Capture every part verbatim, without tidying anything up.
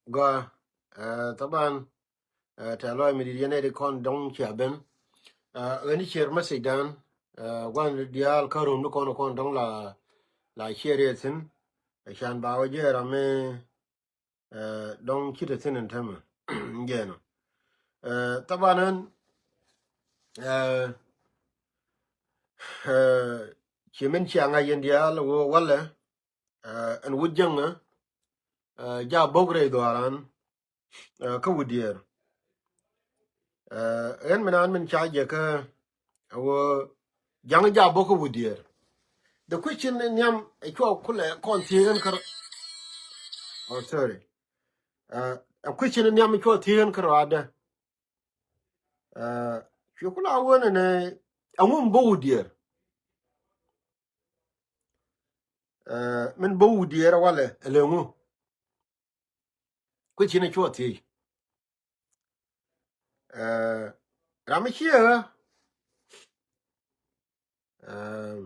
Gua, eh, taban, eh, tɛ lɔc mi dit yɛn ɛ di kɔn dɔŋ cia ben. Eh, ɣän i̱ cier message dan, eh, guan diaal kä rum ni kɔn kɔn dɔŋ la, la cier yɛ thin. Can ba wä jɛ ram mi, eh, dɔŋ ci te thin in tämɛ. Jɛ nɔ. Eh, taban ɣän, eh, eh, ci min cia ŋa̱c yɛn diaal wä walɛ, eh, ɛn wut jäŋä, eh, ja bok rɛy dhuaran, eh, kä wut diɛɛr. Eh, ɣän mi naan min ca jɛ kä, eh, wä jaŋ ja bok kä wut diɛɛr. The question in nhiam ɛ cua kulɛ kɔn thiee ɣän kä, oh, sorry. Eh, a question in nhiam ɛ cua thiee ɣän kä ruaadɛ. Eh, cu kula wä nɛ nɛ, ɛŋu mi bok wut diɛɛr? Eh, min bok wut diɛɛr walɛ, ɛ lɛ ŋu? Question ɛ cua thiec. Eh, ram mi ciɛ ɣä, eh,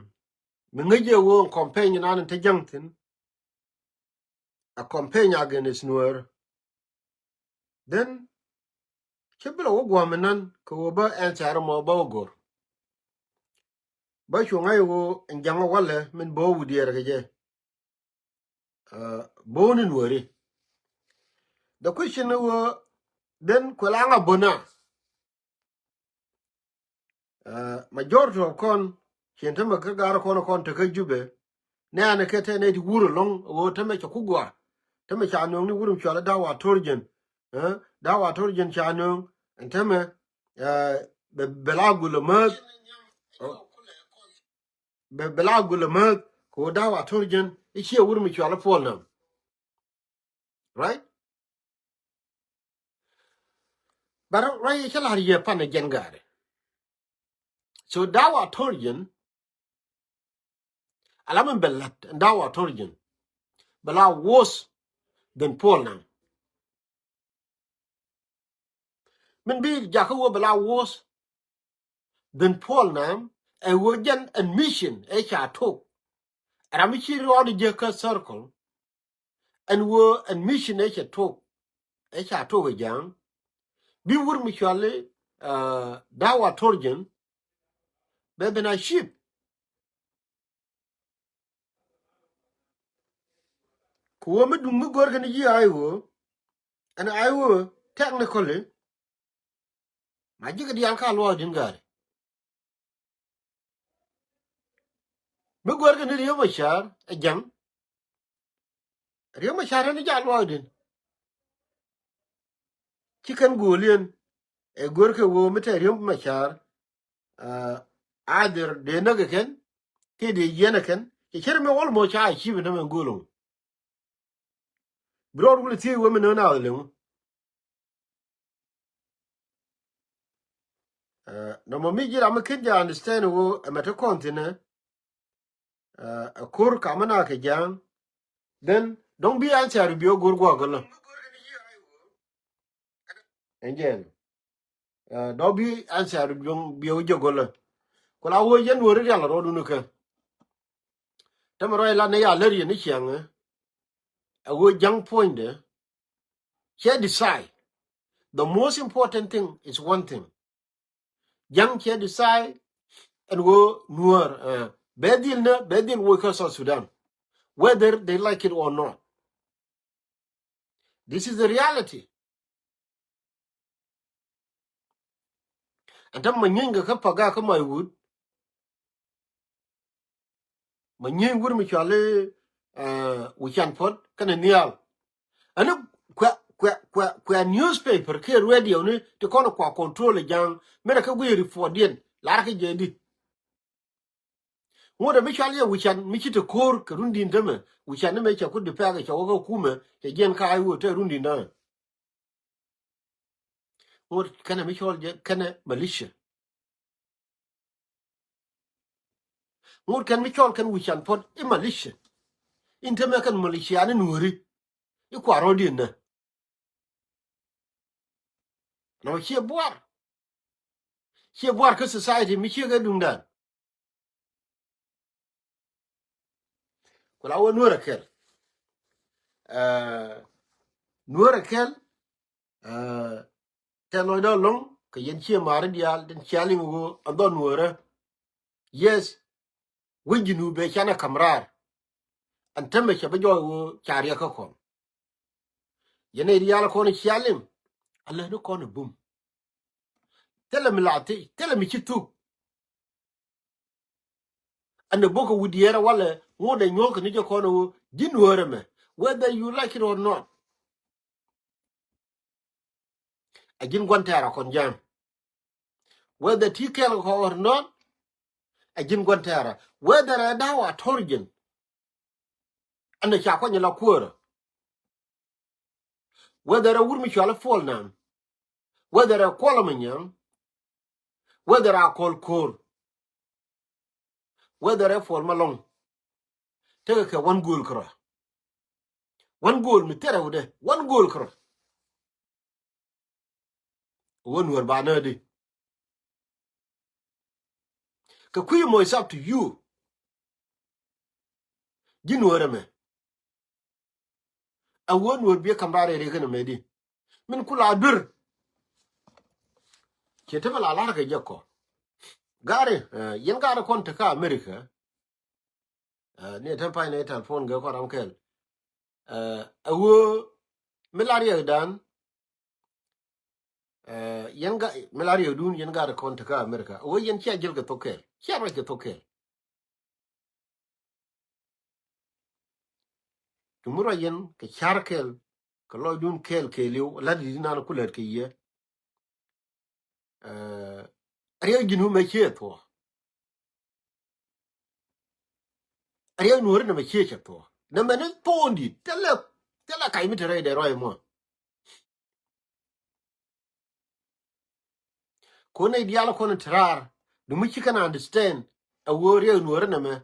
mi ŋäc jɛ wä campaign nan te jäŋ thin, a campaign against Nuer. Then ci bi lɛ wä guam inan kɛ wä bä answer mɔ bä wä gor. Bä cu ŋa̱c wä in jaŋ walɛ min bok wut diɛɛr kɛ jɛ. Uh, bok ni Nueri. The question ni wä, then kuɛ la ŋa böna. Uh, majority of kɔn cien tämɛ kä gar kɔn kɔn te kä Jubɛ. Nɛɛni kɛ te nɛ ti wur ɛlɔŋ wä tämɛ cɛ ku gua. Tämɛ ca nööŋ ni wur mi cual dawa torjen. Eh, dawa torjen ca nööŋ. Ɛn tämɛ, eh, bɛ, bɛ la gul ɛmääth. Oh. Bɛ, bɛ la gul ɛmääth kɛ wä dawa torjen i̱ ciɛ wur mi cual i̱ Puɔl Nam. Right? But right, cä la̱r yɛ pan ɛ jɛn gaari. So dawa torjen, ala min bɛ la̱t dawa torjen, bɛ la worse than Puɔl Nam. Min bi jakä wä bɛ la worse than Puɔl Nam, ɛ wä jɛn admission ɛ ca tok. Ram mi ci rɔɔd jɛ kä circle, ɛn wä admission ɛ ca tok, ɛ ca tok ɛ ja̱a̱ŋ. Bi wur mi cuali, uh, dawa torjen bɛ ben a ship. Ku wä mi duŋ mi gör kɛn ji̱ a i̱ wä, ɛn a i̱ wä technically, ma ji̱ kɛ diaal ka luɔɔk di̱n gaari. Mi gör kɛn Riek Machar ɛ ja̱ŋ. Riek Machar ɛn ja̱ luɔɔk di̱n. Ci kɛn go̱o̱liɛn ɛ gör kɛ wä mi te Riek Machar, uh, either dee näk ɛ kɛn kiɛ dee yiɛn ɛ kɛn, cɛ cär mi almost ca achieve in tämɛ go̱o̱l ɛ ŋu. Bi rɔɔd wul thiec wä mi nööŋ naath leŋ. Uh, nɔmɔ mi ji̱ ram mi ken jɛ understand wä ɛmɛ te kɔn thi̱n ɛ, uh, ɛ ko̱r kamä na kɛ ja̱a̱ŋ. Then dɔ̱ŋ bi answer bi wä go̱r guɔ gölä. Ɛn jɛn. Uh, dɔ̱ŋ bi answer dɔ̱ŋ bi wä jɛ gölä. Ku la wä yɛn wä ri rial rɔɔdun kä. Tämɛ rɔy la ni ya lär yɛn ni ciaŋ ɛ. Ɛ wä ja̱ŋ puɔ̱nydɛ. Cɛ decide. The most important thing is one thing. Ja̱ŋ cɛ decide ɛn ɣöö Nuäär, uh, bɛ dhil nä, bɛ dhil woc kä South Sudan, whether they like it or not. This is the reality. Ɛn tämɛ ma nyieeny kɛ kä Pagak kä Maiwut, ma nyieeny wur mi cuali, uh, Wi̱can Puɔt kɛnɛ Nhial. Ani kuɛ, kuɛ, kuɛ, kuɛ newspaper kiɛ radio ni ti kɔn kua control ja̱a̱ŋ. Mɛnɛ kɛ guiy report diɛn lar kɛ jɛ di. Ŋot ɛ mi cual yɛ Wi̱can mi ci te ko̱o̱r kɛ run di̱n tämɛ. Wi̱can ni mɛ cɛ ku di pɛk cɛ wä kä kumɛ cɛ jiɛn ka ai wä te run di̱n tämɛ. Ŋot kɛnɛ mi cual jɛ kɛnɛ militia. Ŋot kɛn mi cɔl kɛn Wi̱can Puɔt i̱ militia. In te mɛ kɛn militia ni Nuääri. I̱ kuarɔ̱diɛn nä. Nɔ ciɛ buar. Ciɛ buar kä society mi ciɛ kɛ duŋdan. Ku la wä Nuäär ɛ kɛl. Eh, Nuäärä kɛl, eh, tɛn lɔcdä lɔ̱ŋ kɛ yɛn ciɛ ma̱a̱ri diaal tin cia liŋ ɣöö an dhɔn nuäärä. Yes, wec ji̱ nu bɛ canɛ ka̱m raar. An tämɛ cɛ bä jɔɔc ɣöö ca riɛk kä kɔn. Yɛn ɛ diaal kɔn cia liŋ. A lät ni kɔn ɛ bum. Thilɛ mi la thiec, thilɛ mi ci thuk. Ɛn ɛ bok kɛ wi̱diɛɛrä walɛ ŋot ɛ nyuɔ̱k kɛ ni jɛ kɔn ɛ ɣöö ji̱ nuäärä mɛ, whether you like it or not. Ɛ ji̱n gua̱n tɛɛrä kɔn jam. Whether ti kɛl kɔ or not, ɛ ji̱n gua̱n tɛɛrä. Whether ɛ da̱w a to̱r ji̱n. Ɛn ɛ ca kuany la kuäärä. Whether ɛ wur mi cual ɛ Puɔl Nam. Whether ɛ Kuɔl ɛ Manyaŋ. Whether a Kɔl Ko̱r. Whether ɛ Puɔl Malɔŋ. Tekɛ kɛ wan gööl kärɔa. Wan gööl mi thilɛ wudɛ. Wan gööl kärɔa. Wä nuäär ba näädi. Kɛ kui̱ mɔ, it's up to you. Ji̱ nuäärä mɛ. A wä nuäär biɛ ka̱m raar rɛy rɛy kɛn mɛ di. Min kula duer. Ciɛ te bä la lar kɛ jɛ kɔ. Gari, eh, yɛn gari kɔn te kä America. Eh, ni te pay ni telephone gɛ kɔ ram kɛl. Eh, a wä mi lar yɛ dan. Eh, yɛn ga, mi lar yɛ dun, yɛn gari kɔn te kä America. A wä yɛn cia jel kɛ thok kɛl. Cia ruac kɛ thok kɛl. Ti mi ruac yɛn kɛ car kɛl, kɛ lɔcdun kɛl kɛɛliw, lat di nan ku lät kɛ yɛ. Eh, riɛk ji̱n wä mɛ ciɛ thuɔ. Riɛk nuɔ̱ri nɛ mɛ ciɛ cɛ thuɔ. Nɛ mɛ ni thuɔ̱ɔ̱ndi, thilɛ, thilɛ kac mi te rɛy dɛ ruac muɔ̱ɔ̱n. Kɔn nɛy diaal kɔn te raar, di mi ci kɛn understand, a wä riɛk nuɔ̱ɔ̱ri nɛ mɛ,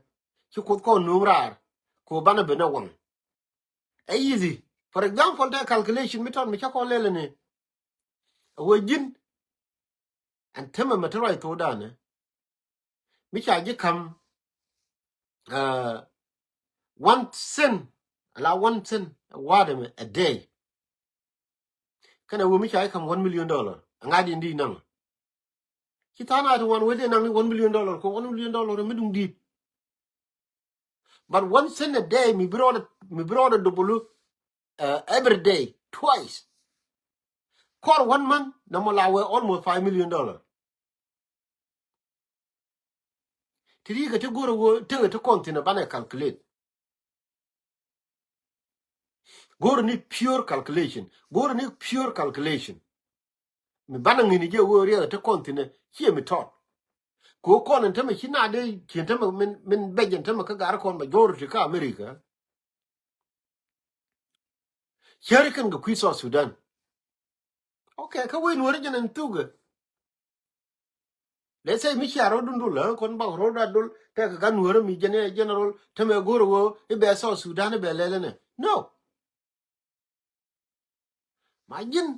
ci Kuoth kɔn nuɔ̱ɔ̱ŋ raar, kɛ banɛ ben ɛ waŋ. Ɛ easy. For example, te calculation mi tɔt mi ca kɔn lɛl ni. A wä ji̱n, ɛn tämɛ mɛ te ruac thokdan ɛ. Mi ca ji̱ ka̱m, uh, one cent, ala one cent, wa̱a̱dɛ mɛ a day. Kɛnɛ wä mi ca ji̱ ka̱m one million dollar. A ŋa̱ di di naŋ. Ci tha̱a̱ŋ a ti wan wee dee naŋ ni one million dollar, kɛ one million dollar mi duŋ di̱i̱t. But one cent a day, mi bi rɔɔdɛ, mi bi rɔɔdɛ double, uh, every day, twice. Kɔr one month, nɛ mɔ la wee almost five million dollar. Ti ri kɛ ti go̱r a wee, tekɛ ti kɔn thin a banɛ calculate. Go̱r ni pure calculation. Go̱r ni pure calculation. Mi banɛ ŋi̱ni jɛ wee riɛk ti kɔn thin a ciɛ mi tɔt. Kɛ wee kɔn in tämɛ ci na dee ci in tämɛ min, min bɛc in tämɛ kä gar kɔn majority kä America. Cäri kɛn kɛ kui̱ South Sudan. Okay, kä wec nuɔ̱ri jɛn in thukɛ. Let's say mi cia rɔ̱dun dul, eh, kɔn bak rɔ̱da dul, tekɛ gan nuɔ̱ri mi jɛn ɛ general, tämɛ go̱r wee, i̱ bɛ South Sudan, i̱ bɛ lɛl ɛnɛ. No. Ma ji̱n.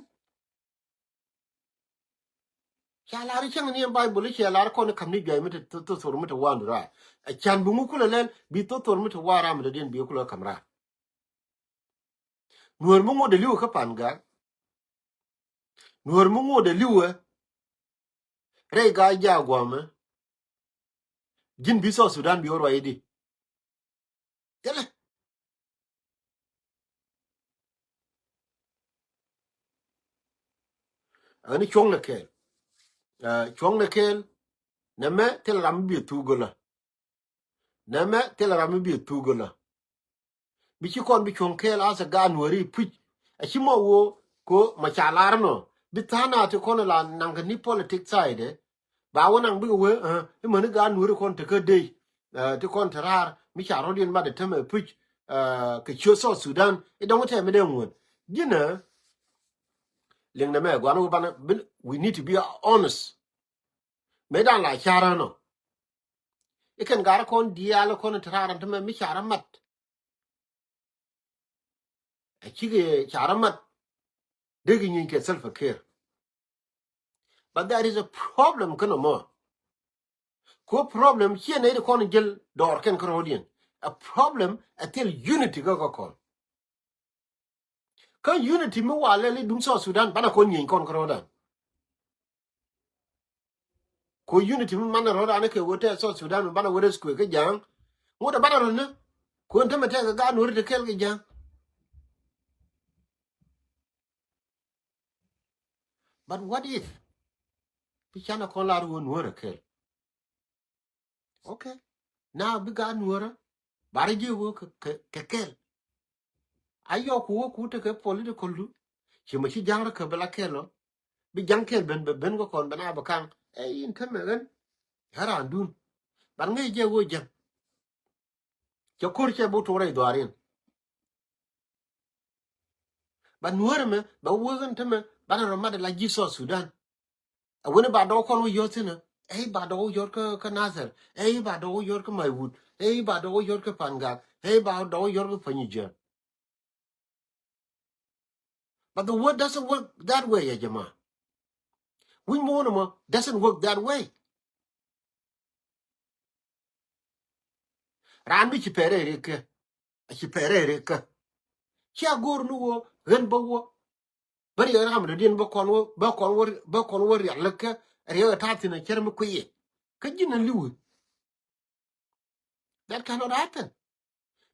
Ca lar i̱ cäŋ ni ɛn Baibol i̱ cɛ lar kɔn i̱ ka̱m ni juay mi te tho-, tho-, thor mi te wandu raar. Ɛ can bi ŋu kulɛ lɛl bi tho-, thor mi te war ram mi te diɛn bi kulɛ ka̱m raar. Nuɔ̱ɔ̱r mi ŋot dee li̱wɛ kä Pan Gak. Nuɔ̱ɔ̱r mi ŋot dee li̱wɛ rɛy Gak jaak gua̱a̱mɛ. Ji̱n bi South Sudan bi wä ruac i̱di. Thilɛ. Ani cuɔ̱ŋnɛ kɛɛl. Ah, cuɔ̱ŋnɛ kɛɛl. Nɛmɛ thilɛ ram mi bi thuk gölä. Nɛmɛ thilɛ ram mi bi thuk gölä. Mi ci kɔn bi cuɔ̱ŋ kɛɛl as a gaat nuɔ̱ri puc. A ci mɔ woo ko ma ca lar nɔ. Bi tha̱a̱ŋ a ti kɔn la naŋ kɛ ni politic side. Ba wä naŋ bikɛ wee, eh, imäni gaat nuɔ̱ri kɔn te kä dee, eh, ti kɔn te raar, mi ca rɔ̱diɛn mat ɛ tämɛ puc, eh, kɛ ciö South Sudan, i̱ dɔ̱ŋ tɛmɛ dee ŋuɔ̱n. Ji̱nɛ, liŋ nɛmɛ, guan wä banɛ, bin, we need to be honest. Mëë dan la carä nɔ. Ikɛn gaat kɔn diaal kɔn te raar ɛn tämɛ mi ca rɔ mat. A cikɛ ca rɔ mat. Dee kɛ nyieeny kɛ Salva Kiir. But there is a problem kɛn ɛmɔ. Ko problem ciɛ nɛy ti kɔn jäl dɔɔr kɛn kärɔ̱diɛn. A problem a thil unity kä kä kɔn. Kä unity mi wa lɛl i̱ duŋ South Sudan banɛ kɔn nyieny kɔn kärɔ̱dan. Ko unity mi manɛ rɔ̱dan kɛ wä tɛ South Sudan mi banɛ wä rescue kä ja̱a̱ŋ. Ŋot ɛ banɛ rɔ̱ ni ko ɛn tämɛ tɛk kɛ gaat Nuäri te kɛl kɛ ja̱a̱ŋ. But what if bi canɛ kɔn lar wä Nuäri kɛl? Okay. Now bi gaat Nuäri ba rɛ jiɛ wä kɛ kɛl. A yɔk ku wä ku tekɛ political du. Ci mɛ ci ja̱ŋ rɛ kɛ bɛ la kɛl ɔ. Bi ja̱ŋ kɛl ben bɛ ben kɛ kɔn bɛ na bɛ kaŋ ɛ in tämɛ ɣän. Ɛ raandun. But ŋäc jɛ wä jɛn. Cɛ ko̱r cɛ bi tok rɛy dhuaarin. Ba Nuäri mɛ ba wä ɣän tämɛ banɛ rɔ mat la ji̱ South Sudan. A wen ba dɔk kɔn wä yɔt thin ɛ ba dɔk wä yɔt kä Nasir ɛ ba dɔk wä yɔt kä Maiwut ɛ ba dɔk wä yɔt kä Pangak ɛ ba dɔk wä yɔt kä Panyijiɛn. But the world doesn't work that way, ya jama. Wi̱ny muɔ̱ɔ̱n ɛmɔ doesn't work that way. Raan mi ci pɛrɛ rikä, a ci pɛrɛ rikä. Cia go̱o̱r ni wä ɣän bä wä. Bä riɛk ram dɔ̱diɛn bä kɔn wä bä kɔn wä bä kɔn wä rial kä riɛk ɛ ta̱a̱ thi̱n ɛ cär mi kui̱ yɛ. Kä ji̱n ɛ li̱wi. That cannot happen.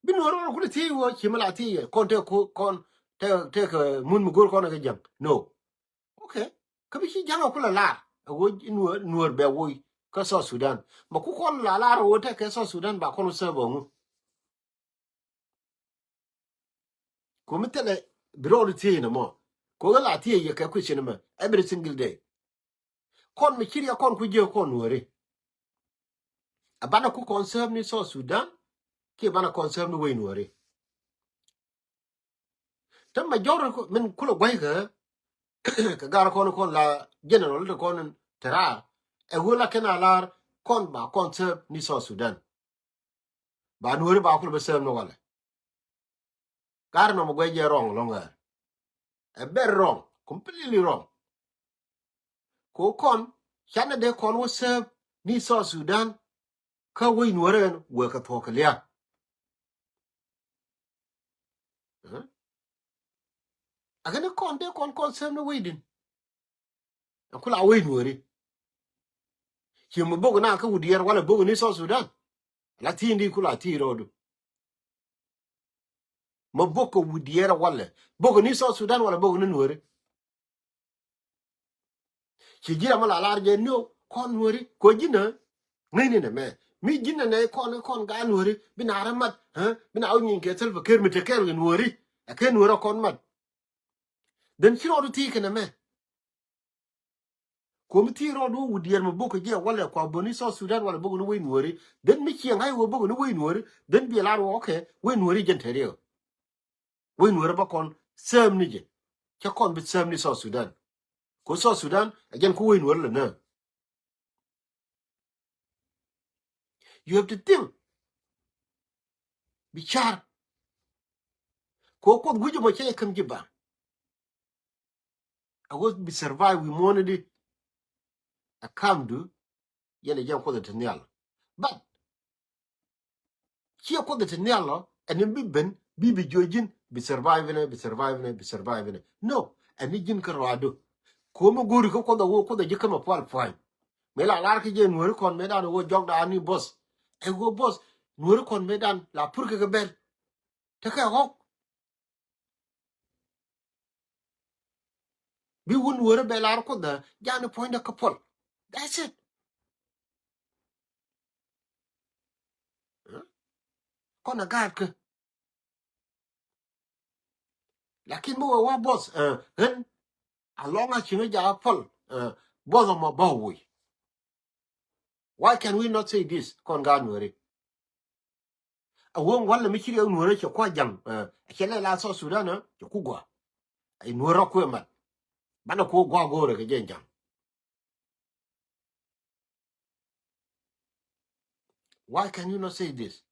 Bi Nuäri rɔ kulɛ thiec wä ci mi la thiec yɛ kɔn tɛ ko kɔn tɛ tɛ kɛ mun mi go̱o̱r kɔn kɛ ja̱ŋ. No. Okay. Kä bi ci ja̱ŋ a kulɛ lar a wä Nuäri Nuäri bɛ wä kä South Sudan. Ma ku kɔn la lar a wä tɛ kɛ South Sudan ba kɔn wä serve ŋu. Ko mi thilɛ bi rɔɔdu thiec ni mɔ. Ko ɣä la thiec yɛ kɛ question mɛ every single day. Kɔn mi ci riɛk kɔn ku jiɛ kɔn Nuäri. A banɛ ku kɔn serve ni South Sudan kiɛ banɛ kɔn serve ni wec Nuäri. Te majority min kulɛ gua̱c kɛ kɛ gar kɔn kɔn la general te kɔn te raar ɛ ɣöö la kɛn a lar kɔn ba kɔn serve ni South Sudan. Ba Nuäri ba kul bä serve ni walɛ. Gar nɔmɔ guɛ jɛ wrong lɔŋ ɣär. A very wrong, completely wrong. Ko kɔn canɛ dee kɔn wä serve ni South Sudan. Kä wec Nuäri ɛn wek kɛ thuɔ̱k kɛ lia̱a̱. A kɛn kɔn dee kɔn kɔn serve ni wec din. Ɛ kula wec Nuäri. Ci mi bok na kä Wut Diɛɛr walɛ bok ni South Sudan. La thi̱i̱n di kula thi̱i̱ rɔɔdu. Ma bok kɛ Wut Diɛɛr walɛ bok ni South Sudan walɛ bok ni Nuäri. Ci ji̱ ram mi la lar jɛ ni kɔn Nuäri ko ji̱n ɛ ŋäcni nɛ mɛ mi ji̱n ɛ nɛ kɔn kɔn gaat Nuäri bi na rɛ mat. Bi na wä nyiny kɛ Salva Kiir mi te kɛɛl kɛ Nuäri. Ɛ kɛ Nuäri kɔn mat. Then ci rɔɔdu thi̱i̱ kɛ nɛ mɛ. Kuɔmi thi̱i̱ rɔɔdu Wut Diɛɛr mi bok kɛ jiɛ walɛ kua bok ni South Sudan walɛ bok ni wec Nuäri. Then mi ciɛ ŋa̱c wä bok ni wec Nuäri. Then bi lar wä okay wec Nuäri jɛn te riɛk. Wec Nuäri bä kɔn serve ni jɛ. Cɛ kɔn bi serve ni South Sudan. Ko South Sudan a jɛn ko wec Nuäri lɛ nä. You have to think. Bi car. Ko Kuoth wi̱c mɔ cɛ käm ji̱ ba. A wä bi survive wi̱i̱ muɔ̱ɔ̱n di. A kamdu. Yɛn a jɛn Kuoth a te nhial. But ciɛ Kuoth a te nhial lɔ ɛn bi ben bi bi jiɔ ji̱n bi survive ni bi survive ni bi survive ni. No. Ɛn ni ji̱n kä rɔadu. Ko̱mi go̱ri kä Kuoth a wä Kuoth a ji̱ kämɛ pual pua̱ny. Mëë la lar kä jɛ Nuäri kɔn mëë dan wä jɔk dan ni boss. Ɛ wä boss Nuäri kɔn mëë dan la pur kɛ kɛ bɛl. Tekɛ ɣɔk. Bi wun wärä bɛ lar Kuoth ɛ jani puɔ̱nydɛ kä puɔl. That's it. Kɔn a gaat kä. Lakin mi wä wa boss ɣän alɔŋ a ciŋä ja puɔl. Boss ɔmɔ bä woi. Why can we not say this? Kɔn gaat Nuäri. A wä walɛ mi ci riɛk Nuäri cɛ kua jaŋ. Cɛ lɛ la South Sudan cɛ ku gua. Ai Nuäri rɔ kuɛ mat. Banɛ ku gua go̱o̱rɛ kɛ jɛ jaŋ. Why can you not say this?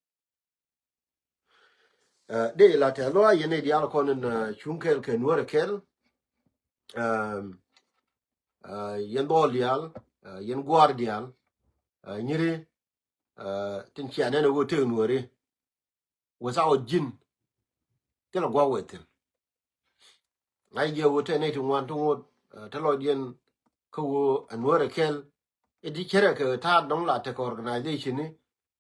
Dee la tɛth lɔa yɛn i̱ diaal kɔn in cuŋ kɛl kɛ Nuäri kɛl. Yɛn dhɔl diaal, yɛn gua̱a̱r diaal. Nyiri tin cia nɛn i̱ wä tëk Nuäri. Without ji̱n thilɛ gua̱a̱r wee thi̱n. Ŋa̱c jɛ ɣöö tɛ nɛy ti ŋuan ti ŋot, eh, te lɔcdiɛn kä ɣöö ɛ Nuäärɛ kɛl. Ɛ ti cärɛ kɛ ta̱a̱ dɔ̱ŋ la tekɛ organization ni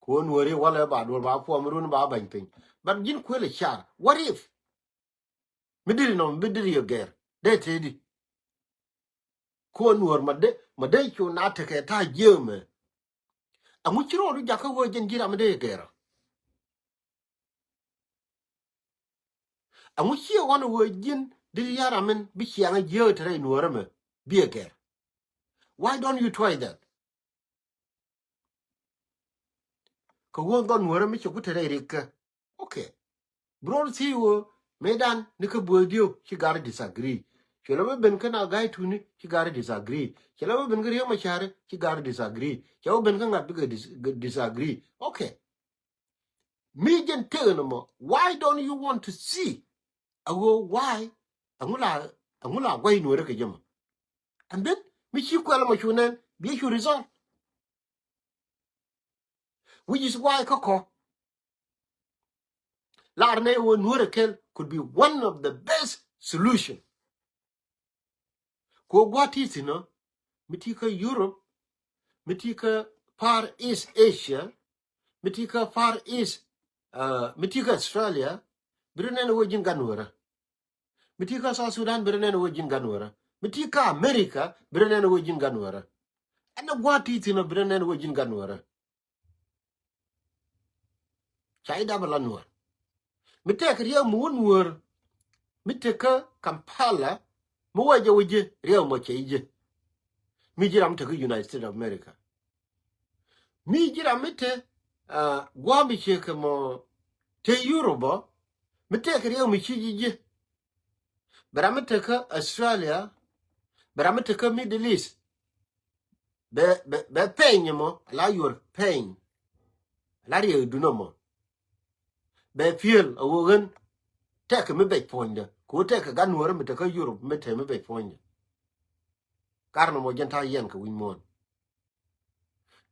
kɛ ɣöö Nuääri walɛ ba duɔl ba puɔm run ba ba̱ny piny. But ji̱n kuël ɛ car. What if? Mi diri nɔmɔ, mi diri yɛ gɛr. Dee tëëdi. Kɛ ɣöö Nuäär ma dee, ma dee cu na tekɛ ta̱a̱ jiäämɛ. Ɛŋu ci rɔɔdu jakä ɣöö jɛn ji̱ ram mi dee yɛ gɛr ɔ? Ɛŋu ciɛ ɣɔn ɣöö ji̱n diri ya̱r amin bi ciaŋä jiääk te rɛy Nuäärä mɛ bi ɛ gɛr? Why don't you try that? Kɛ ɣöö dhɔn Nuäärä mi cɛ ku te rɛy rikä. Okay. Bi rɔɔdu thiec ɣöö mëëdan ni kä buɔth dieu ci gar disagree. Cɛ lɛ bä ben kä na ga̱y tuni ci gar disagree. Cɛ lɛ bä ben kä Riek Machar ci gar disagree. Cɛ bä ben kä ŋa̱t bikɛ dis-, disagree. Okay. Mi jɛn tekɛ nɔmɔ, why don't you want to see? A ɣöö why? Ɛŋu la, ɛŋu la guay Nuäärä kɛ jɛ mɔ? And then mi ci kuɛl mɔ cu nɛn, bi cu result. Which is why kä kɔ lar nɛ ɣöö Nuäärɛ kɛl could be one of the best solution. Kɛ ɣöö gua̱a̱th ti thi̱n ɔ, mi ti kä Europe, mi ti kä Far East Asia, mi ti kä Far East, uh, mi ti kä Australia, bi rɔ nɛn ɣöö ji̱n gat Nuäärä. Mi ti kä South Sudan, bi rɔ nɛn ɣöö ji̱n gat Nuäärä. Mi ti kä America, bi rɔ nɛn ɣöö ji̱n gat Nuäärä. Ɛn ɛ gua̱a̱th ti thi̱n ɔ, bi rɔ nɛn ɣöö ji̱n gat Nuäärä. Ca i̱ dap ala Nuäär. Mi tɛk riɛk mi wä Nuäär, mi te kä Kampala, mi wä jɛ wä ji̱ riɛk mɔ cɛ i̱ ji̱. Mi ji̱ ram mi te kä United States of America. Mi ji̱ ram mi te, ah, gua̱a̱ mi ciek kɛ mɔ te Europe ɔ, mi tɛk riɛk mi ci ji̱ ji̱. Bɛ ram mi te kä Australia, bɛ ram mi te kä Middle East. Bɛ, bɛ, bɛ pɛny mɔ, ala yuɔr pɛny. Ala riɛk dunä mɔ. Bɛ piël a wä ɣän tɛk mi bɛc puɔ̱nydä. Kɛ wä tɛk kɛ gat Nuäärä mi te kä Europe mi te mi bɛc puɔ̱nydä. Kar nɔmɔ jɛn ta̱a̱ yɛn kɛ wi̱ny muɔ̱ɔ̱n.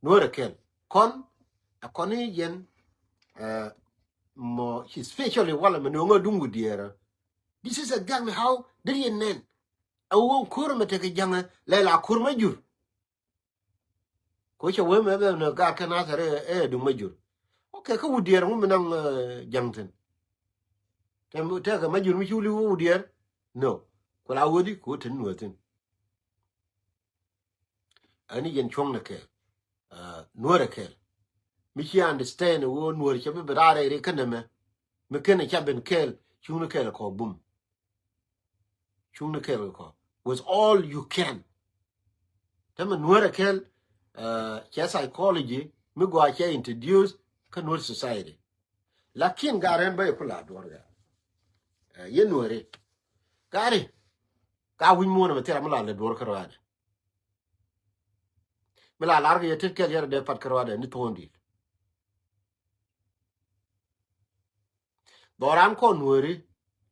Nuäärɛ kɛl. Kɔn, a kɔn i̱ yɛn, eh, mɔ, especially walɛ mɛ ni ɣöö ŋä duŋ wi̱diɛɛrä. This is exactly how dee yɛn nɛn. A wä ko̱r mɛ tekɛ ja̱ŋɛ lɛ la ko̱r mɛ jur. Ko cɛ wee mɛ bɛ ni gaat kä Nathɛr ɛ, ɛ duŋ mɛ jur. Okay, kä wi̱diɛɛrä ŋu mi naŋ, eh, ja̱ŋ thi̱n. Tɛ, tɛkɛ mɛ jur mi ci wuli wä wi̱diɛɛr. No. Ku la wä di ko te Nuäär thi̱n. Ani yɛn cuɔ̱ŋnɛ kɛɛl, ah, Nuäärɛ kɛɛl. Mi ci understand ɣöö Nuäär cɛ bi bi raar rɛy ri kä nɛmɛ. Mi kenɛ ca ben kɛɛl, cuŋni kɛɛl kɔ bum. Cuŋni kɛɛl kɔ with all you can. Tɛmɛ Nuäärɛ kɛɛl, ah, cɛ psychology mi gɔaa cɛ introduce kä Nuäär society. Lakin gaa rɛn bä yɛ ku la duɔr gaa. Eh, yɛ Nuääri. Gaa ri. Gaa wi̱ny muɔ̱ɔ̱n mɛ thil ram mi la lɛ duɔr kä rɔaadɛ. Mi la lar kɛ yɛ tet kɛl yɛn dee pat kä rɔaadɛ ni thuɔ̱ɔ̱n di̱i̱t. Dhɔran kɔn Nuääri.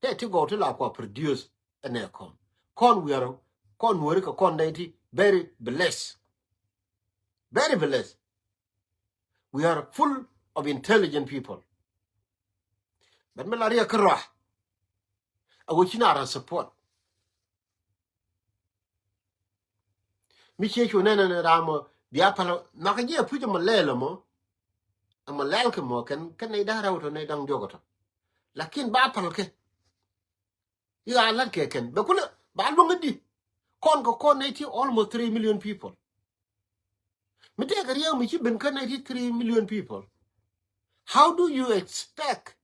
Tɛ ti gɔw ti la kua produce ɛnɛ kɔn. Kɔn wiɛrɛ kɔn Nuääri kɛ kɔn nɛy ti very blessed. Very blessed. We are full of intelligent people. But mi la riɛk kärɔa. A wä ci na ra support. Mi cie cu nɛn ni ram mɔ bia pal nhɔakä jiɛ puc mɔ lɛl mɔ. Mɔ lɛl kɛ mɔ kɛn kɛn nɛy da̱ŋ rɛw tɔ nɛy da̱ŋ diɔk tɔ. Lakin ba pal kɛ. I̱ ɣaa la̱t kɛ kɛn bɛ kulɛ ba luäŋ i̱di. Kɔn kɛ kɔn nɛy ti almost three million people. Mi tɛkɛ riɛk mi ci ben kä ninety-three million people. How do you expect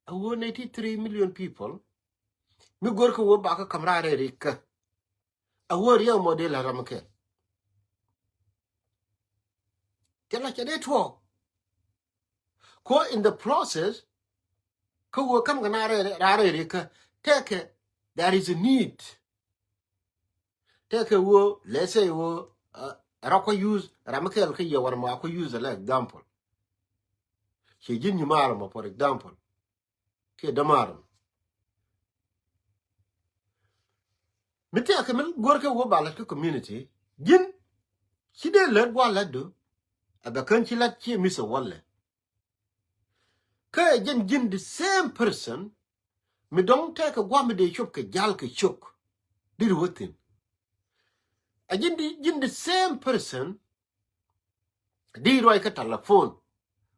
a whole ninety-three million people? Mi go̱r kä wä bakä kam raar rɛy rikä. A wä riɛk mɔ dee la ram kɛl. Tɛ la cɛ dee tuɔɔk. Ko in the process, kä wä kam kɛ na raar rɛy rikä. Tɛkɛ, there is a need. Tɛkɛ wä, let's say wä, uh, rɔ kɔ use, ram kɛl kä yɛ wä ram kɔ use la example. Cɛ ji̱n nyimaar mɔ, for example. Kiɛ dämaar mɔ. Mi tɛkɛ mi go̱r kɛ wä ba lät kä community, ji̱n ci dee lät gua lät du, a bɛ kän ci lät ci mi sɛ wä lɛ. Kä jɛn ji̱n the same person, Mi dɔ̱ŋ tɛkɛ gua̱a̱th mi dee cop kɛ jal kɛ cok. Di ri wä thi̱n. A ji̱n di, ji̱n the same person. Di ruac kä telephone.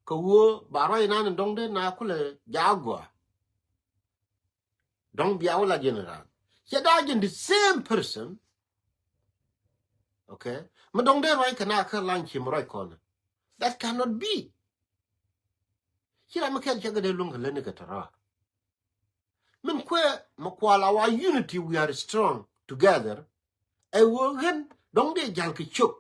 Kɛ ɣöö ba ruac inan in dɔ̱ŋ dee na kulɛ ja̱a̱k gɔaa. Dɔ̱ŋ bia wä lat yɛn raan. Cɛ daa ji̱n the same person. Okay. Mi dɔ̱ŋ dee ruac kɛ na kä la̱ny ci mi ruac kɔn. That cannot be. Ci ram mi kɛl cɛ kɛ dee luäŋ kɛ leni kɛ tɛ rɔa. Min kuɛ mi kual, our unity, we are strong together. Ɛ ɣöö ɣän dɔ̱ŋ dee jal kɛ cok.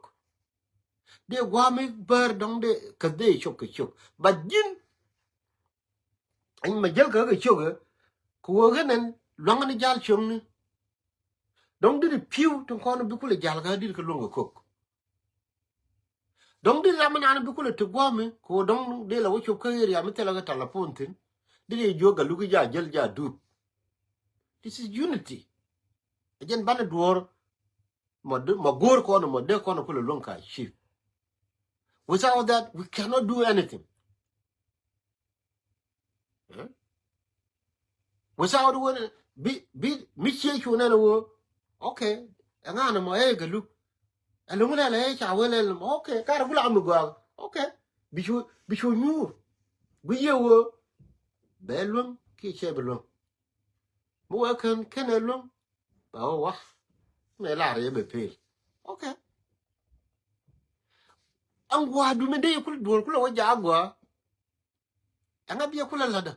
Dee gua̱a̱th mi bär dɔ̱ŋ dee kɛ dee cop kɛ cok. But ji̱n ɛn mɛ jäl kä kɛ ciökɛ. Kɛ ɣöö ɣän ɛn lua̱ŋ ni jal cio̱ŋni. Dɔ̱ŋ dit pi̱w tin kɔn bi kulɛ jal kä dit kɛ luäŋ kɛ kok. Dɔ̱ŋ dit ram mi naan bi kulɛ ti gua̱a̱mi kɛ ɣöö dɔ̱ŋ dit la wä cop kä area mi thilɛ kɛ telephone thi̱n. Dit yɛ jiök Galuk i̱ ja jäl ja dup. This is unity. Ɛ jɛn banɛ duɔ̱ɔ̱r. Mɔ dee, mɔ go̱o̱r kɔn, mɔ dee kɔn kulɛ luäŋ ka chief. Without that, we cannot do anything. Eh? Without when, bi, bi, mi cie cu nɛn wä. Okay. Ɛŋa ni mɔ ɛ Galuk. Ɛlɔŋ lɛ lɛ ca wä lɛ lɛ mɔ. Okay. Kar gula mi gɔaa. Okay. Bi cu, bi cu nyuur. Gui yɛ wä. Bɛ luäŋ kiɛ cɛ bi luäŋ. Mi wee kän kɛn ɛ luäŋ. Ba wä wa. Mɛ lar yɛ bɛ pel. Okay. Ɛn gua̱a̱du mi dee kulɛ duɔ̱ɔ̱r kulɛ wä jaak gɔaa. Ɛŋa biɛ kulɛ lätdä.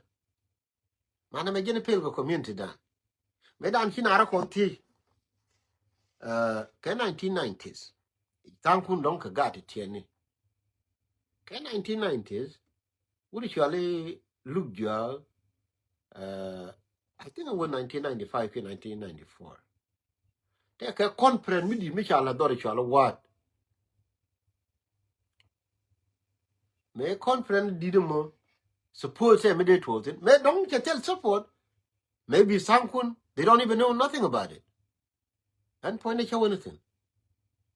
Manɛ mɛ jɛn pel kɛ community dan. Mɛ dan ci naarä kɔn thiec. Eh, kɛ nineteen nineties. Tha̱a̱ŋkun dɔ̱ŋ kɛ gaat ti tiɛni. Kɛ nineteen nineties. Wut cuali Luk Juak, uh, I think it was nineteen ninety-five ki nineteen ninety-four. Tɛ kɛ conference mi di̱i̱t mi ca la dhɔr cuali wa̱a̱t. Mɛ conference di̱i̱t mɔ, suppose sɛ mi dee tuɔɔk thi̱n. Mɛ dɔ̱ŋ cɛ thil support. Maybe Tha̱a̱ŋkun, they don't even know nothing about it. Ɛn puɔ̱nydɛ cä wä ni thi̱n.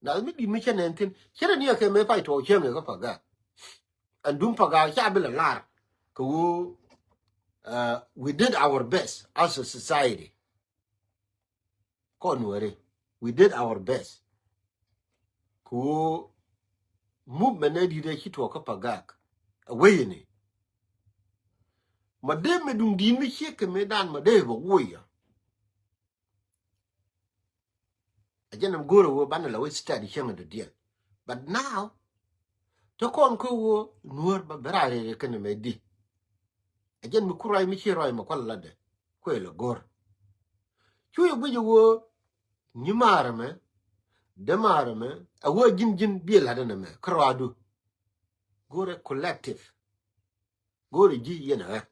Nath mi di̱i̱t mi cä nɛn thi̱n. Cä rɛ ni ɛ kɛ mëë pay tuɔɔk cäŋ ɛ kä Pagak. Ɛn duŋ Pagak ca bi lɛ lar. Kɛ ɣöö, uh, we did our best as a society. Kɔn Nuɛri. We did our best. Kɛ ɣöö movement ɛ di̱t ɛ ci tuɔɔk kä Pagak. Ɛ wecini. Ma dee mɛ duŋ di̱i̱t mi ciek kɛ mëë dan ma dee bɛ woc ɔ. A jɛn ɛm go̱o̱r a ɣöö banɛ la wec study cäŋ a dɔ̱diɛn. But now, te kɔn kä ɣöö Nuäär ba bɛ raar rɛy kɛn ɛmɛ di. A jɛn mi ku ruac mi ci ruac mɛ kual latdɛ kuëë lɛ go̱r. Cu yɛ guic a ɣöö nyimaar ɛmɛ, dämaar ɛmɛ, a ɣöö ji̱n ji̱n biɛ lat ɛn ɛmɛ kä ruaadu. Go̱o̱rɛ collective. Go̱o̱rɛ ji̱ yɛn ɛ ɣä.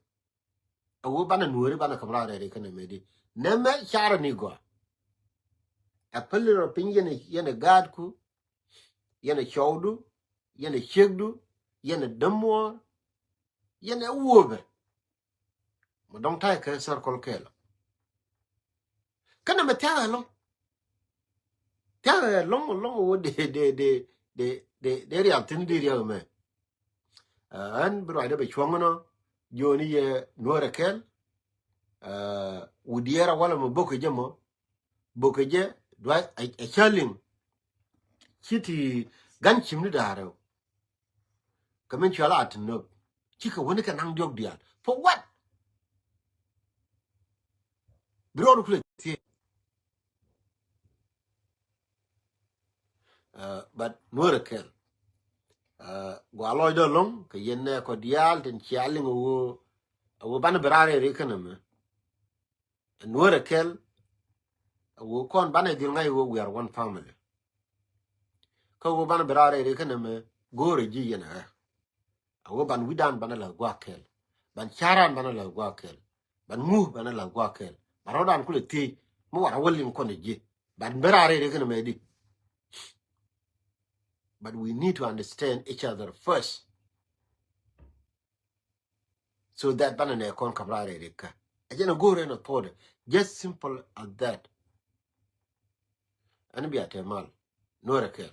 A ɣöö banɛ Nuääri banɛ käm raar rɛy kɛn ɛmɛ di. Nɛmɛ carɛ ni gɔaa. Ɛ päli rɔ piny yɛn ɛ, yɛn ɛ gaatku, yɛn ɛ cɔwdu, yɛn ɛ ciekdu, yɛn ɛ dämuɔɔr, yɛn ɛ wuɔ̱pɛ. Ma dɔ̱ŋ ta̱yɛ kɛ circle kɛɛl ɔ. Kä nɛmɛ thia̱kɛ ɛlɔ̱ŋ. Thia̱kɛ ɛlɔ̱ŋ, ɛlɔ̱ŋ ɣöö dee, dee, dee rial thi̱n di rial mɛ. Ɛ, ɣän bi ruacdä bɛ cuɔ̱ŋ ɛnɔ, jiöni yɛ Nuäär ɛ kɛl. Ɛ, wut diɛɛr a walɛ mɔ bo̱kɛ jɛ mɔ. Bo̱kɛ jɛ, duac, ɛ, ɛ cä liŋ. Ci ti gan cim ni da̱a̱r rɛw. Kɛ min cual a ti nöp. Cikɛ wäni kɛ naŋ diɔ̱k diaal. For what? Bi rɔɔd kulɛ thiec. Ɛ, but Nuäär ɛ kɛl. Ɛ, gɔaa lɔcdä ɛlɔ̱ŋ, kɛ yɛn nɛ kɔ diaal, tin cia liŋ a ɣöö, a ɣöö banɛ bi raar rɛy kɛn ɛmɛ. Nuäär ɛ kɛl, a ɣöö kɔn banɛ dhil ŋa̱c ɣöö we are one family. Kä ɣöö banɛ bi raar rɛy kɛn ɛmɛ, go̱o̱rɛ ji̱ yɛn ɛ ɣä. A ɣöö ban wi̱dan banɛ la̱th gua̱a̱k kɛl. Ban ca̱ran banɛ la̱th gua̱a̱k kɛl. Ban ŋu banɛ la̱th gua̱a̱k kɛl. Ban rɔ̱dan kulɛ thiec, mi wat a wä liŋ kɔn ɛ ji̱. Ban bi raar rɛy kɛn ɛmɛ di. But we need to understand each other first. So that banɛ nɛ kɔn kap raar rɛy rikä. A jɛn a go̱o̱r ɛn a thɔɔdɛ. Just simple as that. Ɛn bia tɛ mal. Nuäär ɛ kɛl.